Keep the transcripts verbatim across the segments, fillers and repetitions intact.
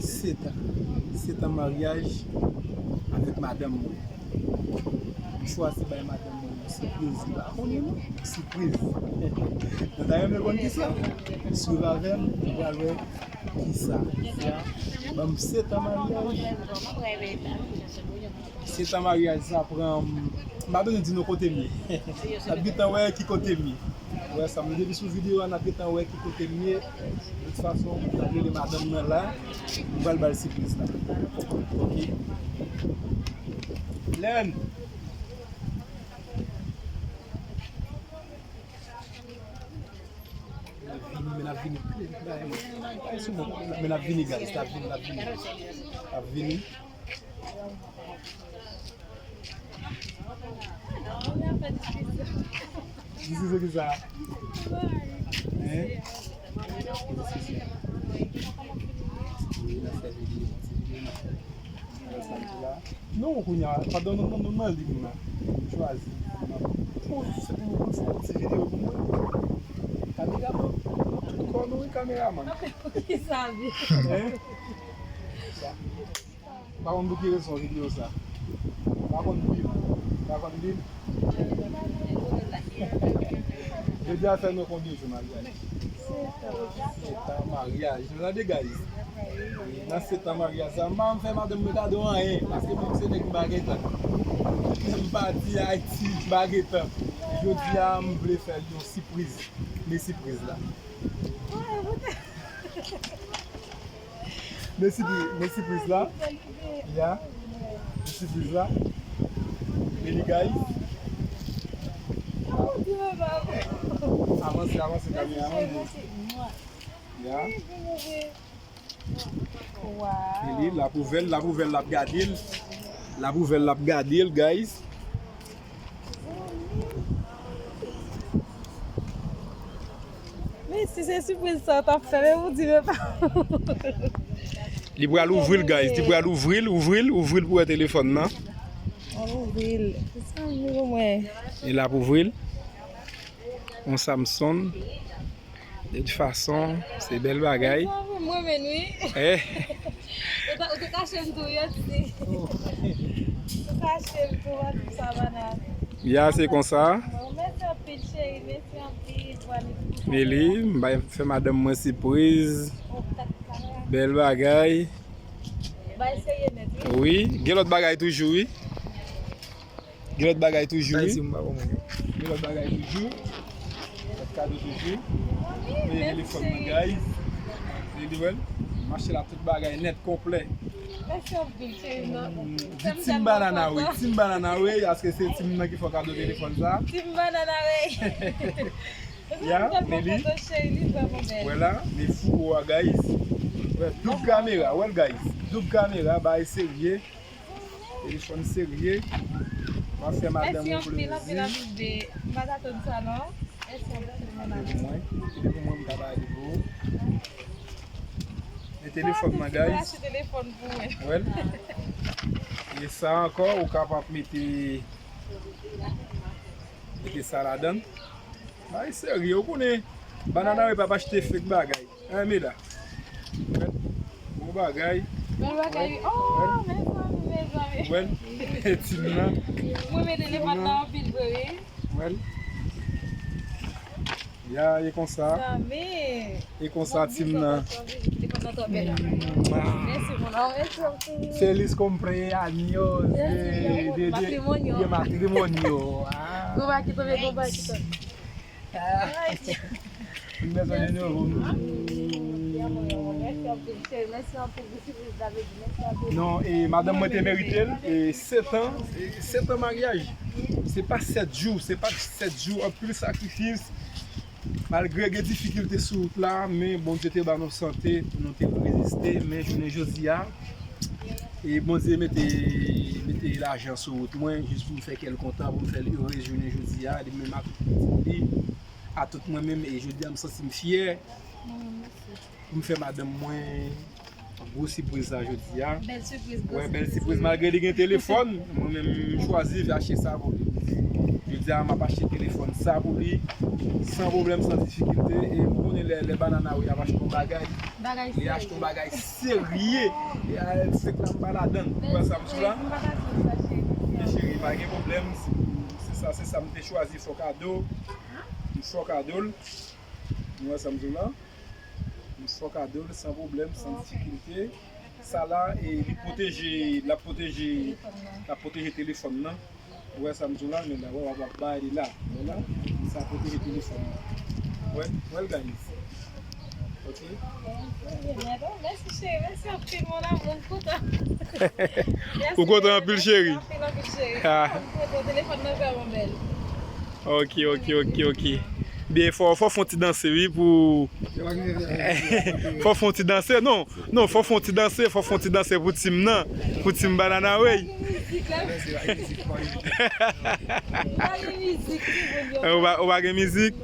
Sèt an. Sèt an maryaj avèk madanm mwen. M chwazi bay madanm mwen yon sipriz, li pa konnen non, sipriz. Nou ta renmen konn kisa? Swiv avè m, nou pral wè kisa. Ban m sèt an maryaj. Sèt an maryaj sa pran, m pa bezwen di nou kote m ye. N ap gentan wè ki kote m ye. Wè sa, m depi sou videyo a, n ap gentan wè ki kote m ye. De tout fason, m ap rele madanm mwen la. M pral ba l sipriz la. Ok. Lèn. N ap vini, men n ap vini. Men n ap vini, guys. N ap vini, n ap vini. N ap vini. Diskisyon ki sa? Hein? Non, kounye a, pandan nou, nou, nou nan liy la, m chwazi. Bon, se pou nou fè yon ti videyo pou mwen. Kameraman, tout kò nou, wi, kameraman. Poukisa, vi? Hein? Pa konn pou ki rezon videyo sa. Pa konn bil. Pa konn bil. Jodi a fè nou konbyen jou maryaj? Sèt an maryaj. Nou tande, guys. Nan sèt an maryaj sa, m pa fè madanm mwen kado anyen. Paske mwen se nèg m pa gen tan. M pati Ayiti, m pa gen tan. Jodi a, m vle fè l yon sipriz. Men sipriz la. Men sipriz, men sipriz la. Ya. Men sipriz la. Men li, guys. Avanse, avanse, kameraman. Ya. Men li, l ap ouvè l, l ap ouvè l, l ap gade l. L ap ouvè l, l ap gade l, guys. Men si se sipriz sa w t ap fè, men pou di men pa. Li pral ouvri l, guys. Li pral ouvri l, ouvri l, ouvri l pou wè telefòn nan. Al ouvri l. Sa vle pou mwen. E l ap ouvri l. On Samsung. De tout fason, se bèl bagay. Mezanmi, m renmen l, wi. Eh. Ou te, ou te kache m tou, wi, ti. Ou kache m tou, w ap di sa, banana. Ya, se konsa. Bon, mèsi anpil, cheri, mèsi anpil pou anivèsè. Meli, m bay fè madanm mwen sipriz. Bèl bagay. Bay serye nèt, wi. Wi, gen lòt bagay toujou, wi. Gen lòt bagay toujou, wi. Gen lòt bagay toujou. Lòt kado toujou. Meli, telefòn nan, guys. Meli, wè l. M achte la tout bagay nèt, konplè. Mèsi anpil, cheri, non. Di Team Banana, wi. Team Banana, wi. Paske se Team nan ki fè w kado telefòn sa. Team Banana, wi. Ya, Meli. Wè la, men fou a, guys. Wè, doub kamera, wè l, guys. Doub kamera, bagay serye. Telefòn serye. M ap fè madanm mwen plezi. Mèsi anpil, anpil, anpil, bebe. M pa t atann sa, non. Mèsi anpil, mon amour. Mwen, se pou mwen, m ta pale pou ou. Men telefòn nan, guys. Achte telefòn pou mwen. Wè l. E sa ankò, ou kapab mete, mete sa ladan. Bagay serye, ou konnen. Banana Rep ap achte fake bagay. Hein, Meda? Bon bagay. Bon bagay. Oh, mezanmi, mezanmi. Wè, Team nan. Mwen mete telefòn nan anpil vre, wi. Wè. Ya, e konsa. Sa, men. E konsa, Team nan. Telefòn nan twò bèl. Mwa. Mèsi, mon amour. Mèsi anpil. Feliz cumpleaños de, de, de, de matrimonio. Matrimonio. Ah. Gwo baki tonbe, gwo baki tonbe. Ay. M bezwen de nouvo. Non, e madanm mwen te merite l, e sèt an, e sèt an maryaj. Se pa sèt jou, se pa sèt jou, anpil sakrifis. Malgre gen difikilte sou wout la, men Bondye te ba nou sante pou nou te reziste, men jounen jodi a, e Bondye mete, mete lajan sou wout mwen, jis pou m fè kè l kontan, pou m fè l ere jounen jodi a, li menm ak tout pitit li, a tout mwen menm, e jodi a m santi m fyè pou m fè madanm mwen gwo sipriz sa jodi a. Bèl sipriz, gwo sipriz. Wè, bèl sipriz, malgre li gen telefòn, mwen menm m chwazi achte sa pou li. Jodi a, m ap achte telefòn sa pou li, san pwoblèm, san difikilte. E m konnen lè, lè Banana Way ap achte yon bagay, li achte yon bagay serye. E a, se k la m pa ladan l. Ou wè sa m sou la? E cheri, pa gen pwoblèm. Se sa, se sa m te chwazi, fò kado. M fò kado l. Ou wè sa m sou la? M fò kado l san pwoblèm, san difikilte. Sa la, e, li pwoteje, l ap pwoteje, l ap pwoteje telefòn nan. Ou wè sa m di w la, men la, wè, w ap, w ap bay li la. Wè la, sa pwoteje telefòn nan. Wè, wè l, guys. Ok. Mèsi, cheri, mèsi anpil, mon amour, m kontan. Ou kontan anpil, cheri? Mèsi, mèsi anpil, anpil, cheri. Ah. M kontan, telefòn nan vrèman bèl. Ok, ok, ok, ok. Byen, fò, fò fè yon ti danse, wi, pou, fò fè yon ti danse, non, non, fò fè yon ti danse, fò fè yon ti danse pou team nan, pou team Banana Way. Ou pa, ou pa gen mizik?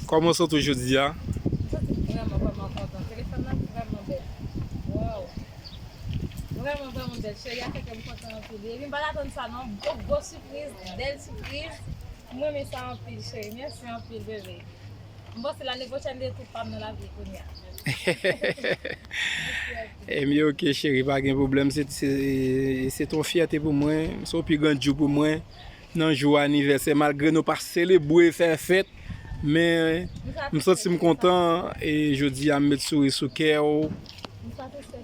Kòman w santi w jodi a? M santi m vrèman, vrèman kontan. Telefòn nan vrèman bèl. Wow. Vrèman, vrèman bèl. Cheri a fè kè m kontan anpil. Epi m pa t atann sa non. Gwo, gwo sipriz, bèl sipriz. M renmen sa anpil, cheri. Mèsi anpil, bebe. M panse lane pwochèn de tou pa m nan lavi kounye a. Ebyen, ok, cheri, pa gen pwoblèm. Se, se, se yon fyète pou mwen. Se yon pi gran jou pou mwen. Nan jou anivèsè, malgre nou pa selebre, fè fèt, men m santi m kontan, e jodi a m met souri sou kè w,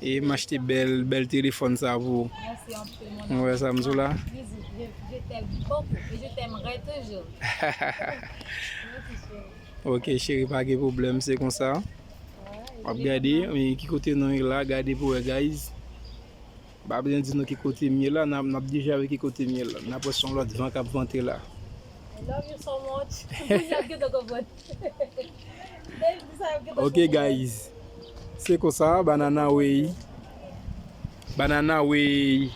e m achte bèl, bèl telefòn sa pou ou. Mèsi anpil, mon amour. Ou wè sa m di w la? Bisous, je, je t'aime beaucoup et je t'aimerai toujours. Mèsi, cheri. Ok, cheri, pa gen pwoblèm, se konsa. W ap gade, men ki kote nou ye la, gade pou wè, guys. M pa bezwen di nou ki kote m ye la, n ap, n ap deja wè ki kote m ye la. N ap wè se yon lòt van k ap vante la. I love you so much. Moun y ap gentan konprann. Lè m di sa, y ap gentan konprann. Ok, guys. Se konsa, Banana Way. Banana Way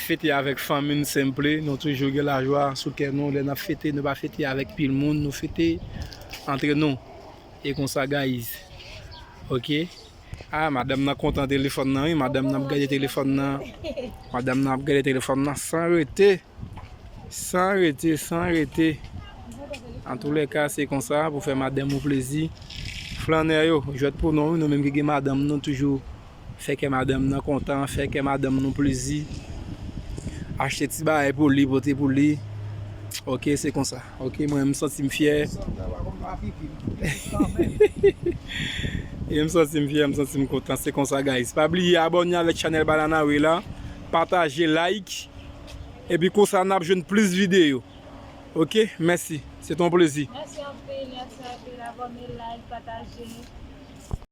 fete avèk fanmi n, Simple. Nou toujou gen lajwa sou kè nou. Lè n ap fete, nou pa fete avèk pil moun, nou fete antre nou. E konsa, guys. Ok. Ah, madanm nan kontan telefòn nan, wi. Madanm nan ap gade telefòn nan. Madanm nan ap gade telefòn nan san rete. San rete, san rete. Antoulèka, se konsa, pou fè madanm ou plezi. Flannè yo, jwèt pou nou, wi. Nou menm ki gen madanm, nou toujou fè kè madanm nan kontan, fè kè madanm nou plezi. Achte ti bagay pou li, pote pou li. Ok, se konsa. Ok, mwen, m santi m fyè. E m santi m fyè, m santi m kontan. Se konsa, guys. Pa bliye abòne avèk chanèl Banana Way la. Pataje, like. Epi konsa, n ap jwenn plis videyo. Ok, mèsi. Se te yon plezi. Mèsi anpil, mèsi anpil. Abòne, like, pataje.